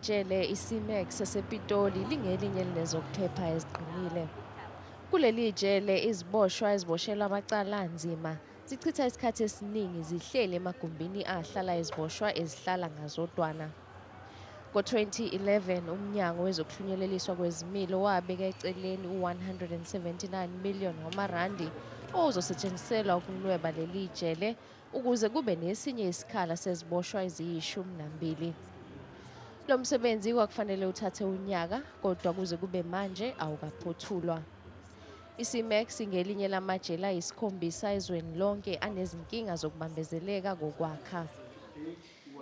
Ijele iC-Max esePitoli lingelinye elinezokuphepha eziqinile. Kuleli jele iziboshwa eziboshelwa amacala anzima zichitha isikhathi esiningi zihleli emagumbini ahlala iziboshwa ezihlala ngazodwana. Ngo-2011 uMnyango Wezokuhlunyeleliswa Kwezimilo wabeka eceleni u-179 million wamarandi owawuzosetshenziselwa ukunweba leli jele ukuze kube nesinye isikhala seziboshwa eziyi-12. Lo msebenzi kwakufanele uthathe unyaka kodwa kuze kube manje awukaphothulwa. IC-Max ingelinye lamajele ayisikhombisa ezweni lonke anezinkinga zokubambezeleka kokwakha.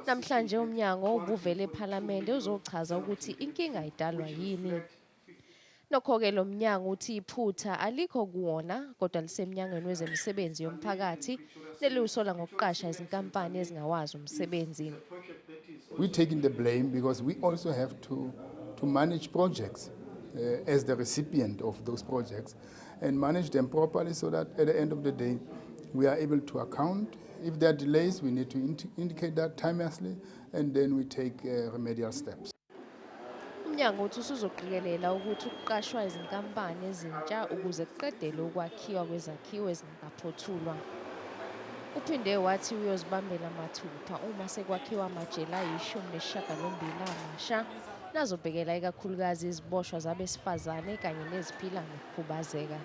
Namhlanje umnyango ubuvele ePhalamende uzochaza ukuthi inkinga idalwa yini. Nokho-ke lo mnyango uthi iphutha alikho kuwona kodwa lisemnyangweni wezemisebenzi yomphakathi neliwusola ngokuqasha izinkampani ezingawazi umsebenzi. We're taking the blame because we also have to manage projects as the recipient of those projects and manage them properly so that at the end of the day we are able to account. If there are delays, we need to indicate that timeously and then we take remedial steps. Umnyango uthi usuzoqikelela ukuthi kuqashwa izinkampani ezintsha ukuze kuqedelwe ukwakhiwa kwezakhiwo ezingakaphothulwa. Uphinde wathi uyozibambela mathupha uma sekwakhiwa amajele ayi-18 amasha nazobhekela ikakhulukazi iziboshwa zabesifazane kanye neziphila nokukhubazeka.